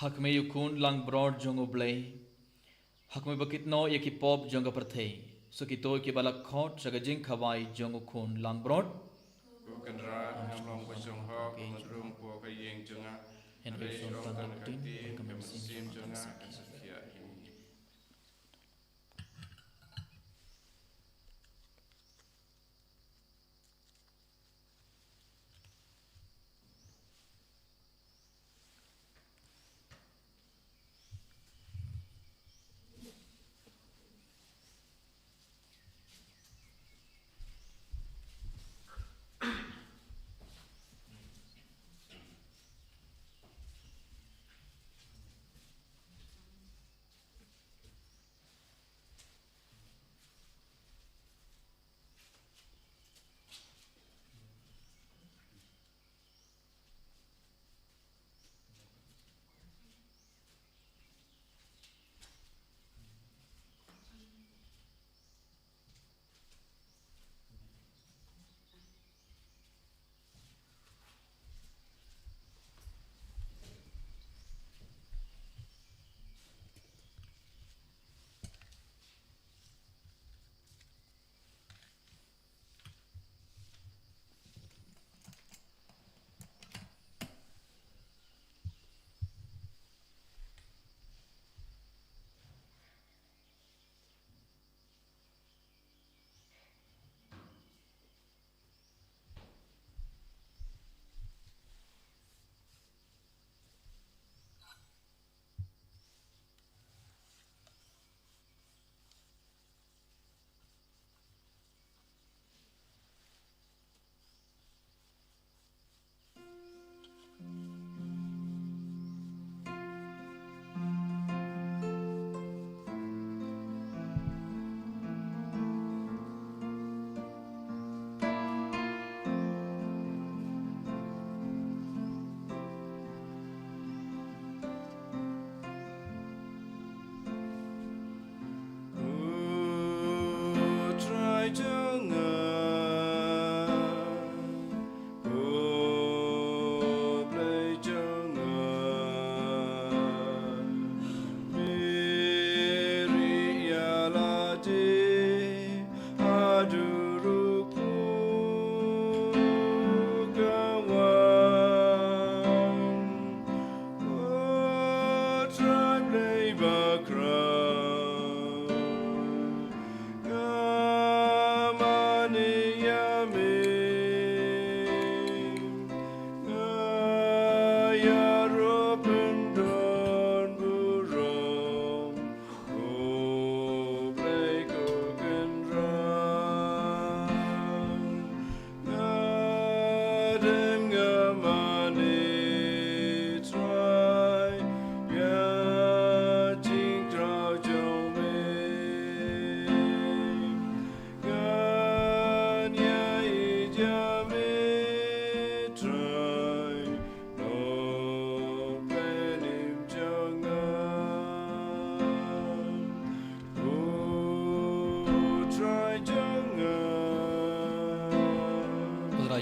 Ha khmih, ko khun langbrot jong U Blei, ha khmih ba kit noh ïa ki pop jong ka pyrthei. Sa kito kiba la khot sha ka jingkhawai jong u khun langbrot. Ko Kynrad, ngam long ba shonghok ban rung hapoh ka ïing jong nga, hynrei shu ong tang da ka ktien, ka mynsiem jong nga kan sa thiah hi.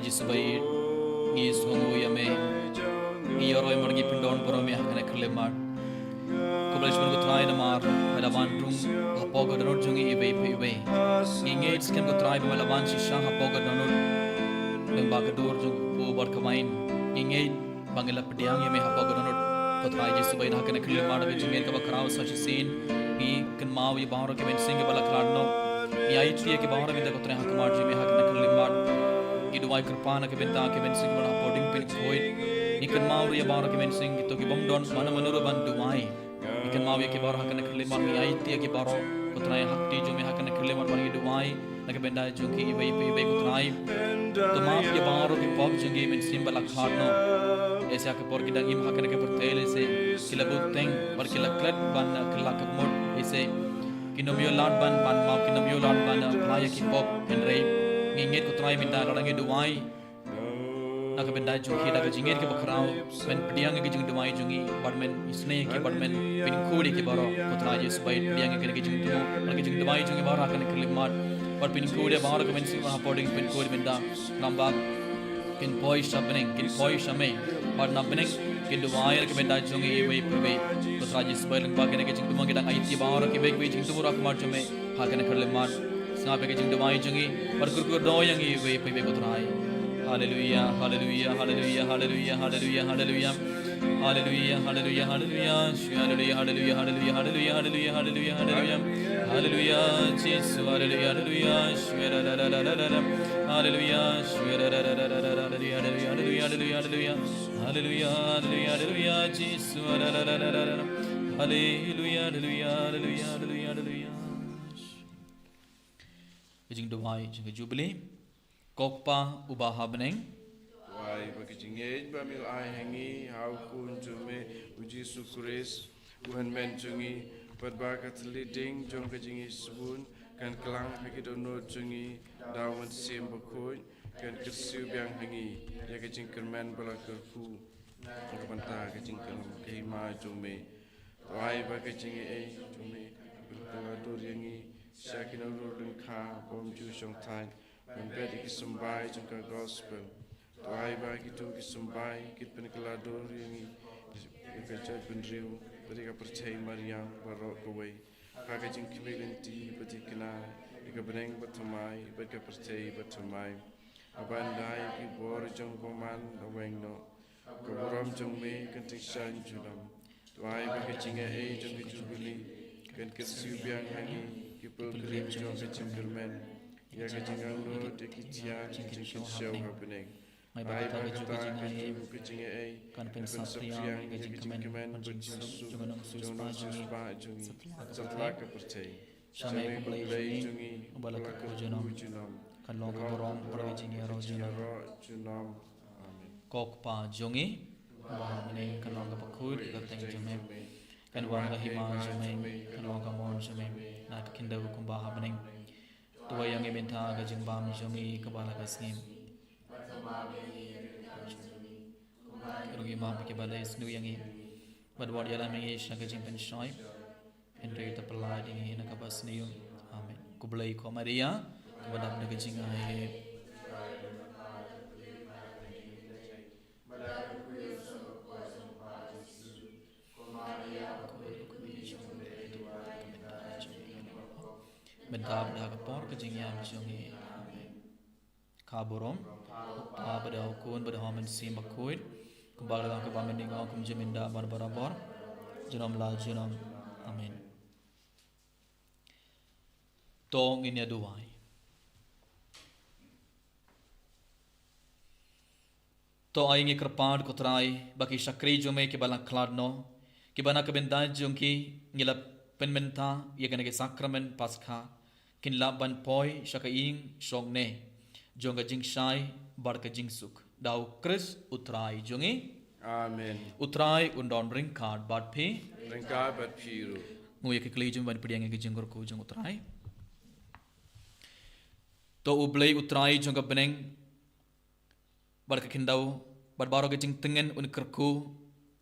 Jisu ba ïeit, ngi sngewnguh ïa me. Ngi ïaroh namar ngi pyndon burom ïa me ha kane ka khyllipmat. Khublei shibun ko Trai namar me la wan rung hapoh ka dohnud jong ngi iwei pa iwei. Ngi ngeit skhem ko Trai ba me la wan shisha hapoh ka dohnud lyngba ka dur jong ka kpu bad ka wain. Ngi ngeit ba ngi la pdiang ïa me hapoh ka dohnud. Ko Trai Jisu ba ïeit, ha kane ka khyllipmat ha ka jingngeit kaba khraw sa shisien, ngi kynmaw ïa baroh ki mynsiem kiba la khlad noh. Ngi aiti ïa ki baroh mynta ko Trai ha khmat jong me ha kane ka khyllipmat. Ngi duwai kyrpad na ka bynta ki mynsiem kiba la hapoh dieng pynkhuid. Ngi kynmaw ruh ïa baroh ki mynsiem kito ki bym don mano mano ruh ban duwai. Ngi kynmaw ïa ki baroh ha kane ka khyllipmat, ngi aiti ïa ki baroh ko Trai ha kti jong me ha kane ka khyllipmat, ba ngi duwai na ka bynta jong ki iwei pa iwei ko Trai. To map ïa baroh ki pop jong ki mynsiem ba la khlad noh. Lehse ha ka por ki dang im ha kane ka pyrthei, lehse ki la bud teng bad ki la klet ban, uh, kylla ka mut, lehse kin ym ïoh lad ban, ban map, kin ym ïoh lad ban, uh, phla ïa ki pop. Hynrei ngi ngeit ko Trai mynta lada ngi duwai na ka bynta jong ki da ka jingngeit kaba khraw, men pdiang ïa ka jingduwai jong ngi, bad men isynei ïa ki, bad men pynkhuid ïa ki baroh. Ko Trai Jisu ba ïeit, pdiang ïa ka jingduwai, bad ka jingduwai jong ngi baroh ha kane ka khyllipmat, bad pynkhuid ïa baroh ki mynsiem hapoh dieng pynkhuid mynta. Namar ba kin poi sha bneng, kin poi sha me, bad na bneng kin duwai ïa ka bynta jong ngi iwei pa iwei. Ko Trai Jisu ba ïeit, lyngba kane ka jingduwai ngi dang aiti baroh kiwei kiwei jingduwai ha khmat jong me ha kane ka khyllipmat. Sngap ïa ka jingduwai jong ngi bad kyrkhu ïa ngi iwei pa iwei ko Trai. Haleluya, haleluya, haleluya, haleluya, haleluya, haleluya. Haleluya, haleluya, haleluya. Shwi, haleluya, haleluya, haleluya, haleluya, haleluya, haleluya, haleluya. Haleluya, Jisu, haleluya, haleluya. Shwi, la, la, la. Haleluya, shwi, la, la, la, la, la, la, haleluya, haleluya, haleluya, haleluya, haleluya. Haleluya, haleluya, haleluya, Jisu, la, la, la, la, la, la. Haleluya, haleluya, haleluya, haleluya, haleluya. Ka jingduwai jong ka Jubili. Ko Kpa uba ha bneng. Duwai ba ka jingngeit ba me la ai ha ngi ha u Khun jong me u Jisu Khrist, u Hynmen jong ngi, bad ba ka thylliej dieng jong ka jingïasbun kan klang ha ki dohnud jong ngi da u Mynsiem Bakhuid, kan kyrsiew biang ha ngi ïa ka jingkyrmen ba la kyrkhu na ka bynta ka jingkyrmen ka hima jong me. Duwai ba ka jingaiei jong me kan kylla dur ïa ngi sha ki nongrung lyngkha bym ju shong thait ban bet ïa ki symbai jong ka gospel. Duwai ba kito ki symbai kin pynkylla dur ïa ngi ïa ka jaitbynriew bad ïa ka pyrthei mariang baroh kawei ha ka jingkhmih lynti bad thikna ïa ka bneng bathymmai bad ka pyrthei bathymmai. Haba ngi dei ki bor jong u bymman la weng noh, ka burom jong me kan tyngshaiñ junom. Duwai ba ka jingaiei jong ka Jubili kan kyrsiew biang ha ngi ki pilgrim jong ka jingkyrmen ïa ka jingangnud ïa ki thiaw jingkynshew ha bneng. Ai ba kata ka jingaiei kan pynsaphriang ïa ka jingkmen bad jingsuk jong u nongsiewspah jong ngi satlak ka pyrthei. Sha me ko Blei jong ngi uba la kyrkhu junom, kan long ka burom bad ka jingïaroh junom. Amen. Ko Kpa jong ngi uba ha bneng, kan long kaba khuid ka kyrteng jong me. Kan wan ka hima jong me, kan long ka mon jong me na ka khyndew kumba ha bneng. To ai ïa ngi mynta ka jingbam jong ngi kaba la ka sngi. Ruh ngi map ïa kiba la isynei ïa ngi. Bad wat ïalam ïa ngi sha ka jingpynshoi, hynrei to pyllait ïa ngi na kaba sniew. Amen. Khublei ko Maria, kaba dap da ka jingai. Mynta bad ha ka por ka jingïap jong ngi. Amen. Ka burom Kpa bad ha u Khun bad ha u Mynsiem Bakhuid, kumba la ka ba mynta, kumjuh mynta bad barabor, junom la junom. Amen. To ngin ïa duwai. To ai ngi kyrpad ko Trai ba ki shakri jong me kiba la khlad noh, kiba na ka bynta jong ki ngi la pynmynta ïa kane ka sakramen Paskha, kin lah ban poi sha ka ïing shong ne jong ka jingshai bad ka jingsuk. Da u Khrist u Trai jong ngi. Amen. U Trai un don ryngkat bad phi. Ryngkat bad phi ruh. Ngin ïa kylli jingmut ban pdiang ïa ka jingkyrkhu jong u Trai. To u Blei u Trai jong ka bneng bad ka khyndew bad baroh ka jingtngen un kyrkhu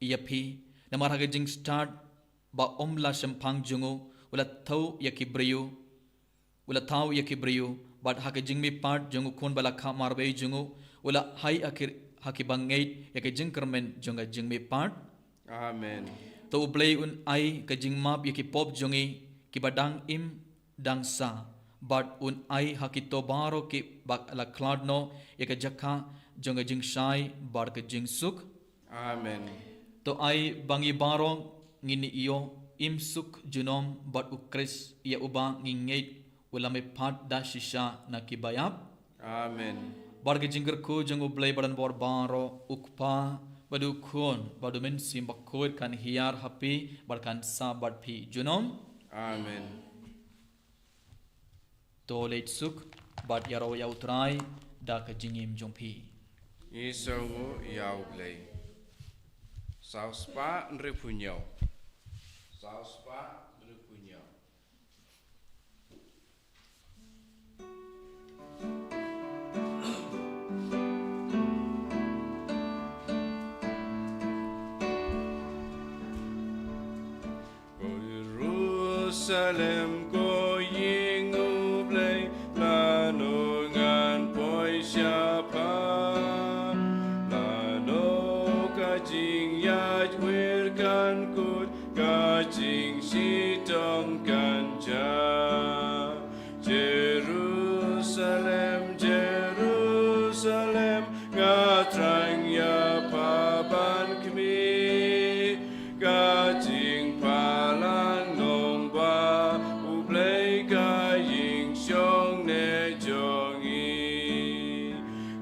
ïa phi, namar ha ka jingstad ba um la shemphang jong u, u la thaw ïa ki briew, u la thaw ïa ki briew, bad ha ka jingmihpat jong u Khun ba la kha marwei jong u, U la hai ha ki, ha ki bangeit ïa ka jingkyrmen jong ka jingmihpat. Amen. To U Blei un ai ka jingmap ïa ki pop jong ngi kiba dang im dang sah, bad un ai ha kito baroh kiba la khlad noh ïa ka jaka jong ka jingshai bad ka jingsuk. Amen. To ai ba ngi baroh ngin ïoh im suk junom bad U Khrist ïa uba ngi ngeit u la mihpat da shisha na kiba ïap. Amen. Bad ka jingkyrkhu jong U Blei badonbor baroh, U Kpa bad U Khun bad U Mynsiem Bakhuid kan hiar ha phi bad kan sah bad phi junom. Amen. To leit suk bad ïaroh ïa U Trai da ka jingim jong phi. Ngi sngewnguh ïa U Blei. Saw spah hynriewphew hynñiew. Saw spah hynriewphew hynñiew. Ko Jerusalem, ko ïing U Blei, lano ngan poi sha pha? Lano ka jingïaidwir kan kut, ka jingshitom kan jia? Jerusalem, Jerusalem, nga thrang ïa pha ban khmih. Ka jingphalang nongbah U Blei ka ïing shongne jong ngi.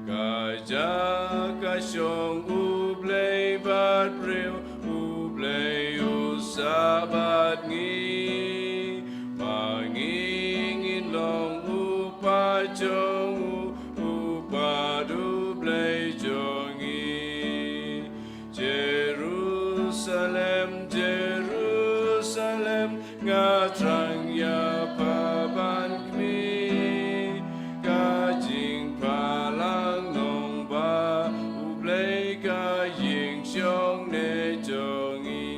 Ka jaka shong U Blei bad briew, U Blei u sah bad ngi. Ma ngi ngin long u paid jong u, u paid U Blei jong ngi. Jerusalem, Jerusalem, nga thrang ïa pha ban khmih. Ka jingphalang nongbah U Blei ka ïing shongne jong ngi.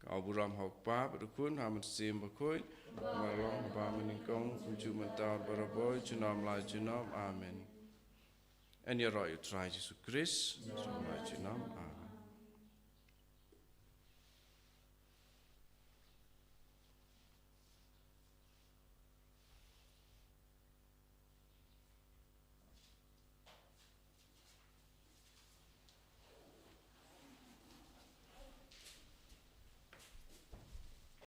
Ka burom ha U Kpa bad U Khun, ha U Mynsiem Bakhuid, kumba long ha kaba nyngkong, kumjuh mynta, barabor, junom la junom. Amen. Yn ïaroh ïa U Trai Jisu Khrist, junom la junom. Amen.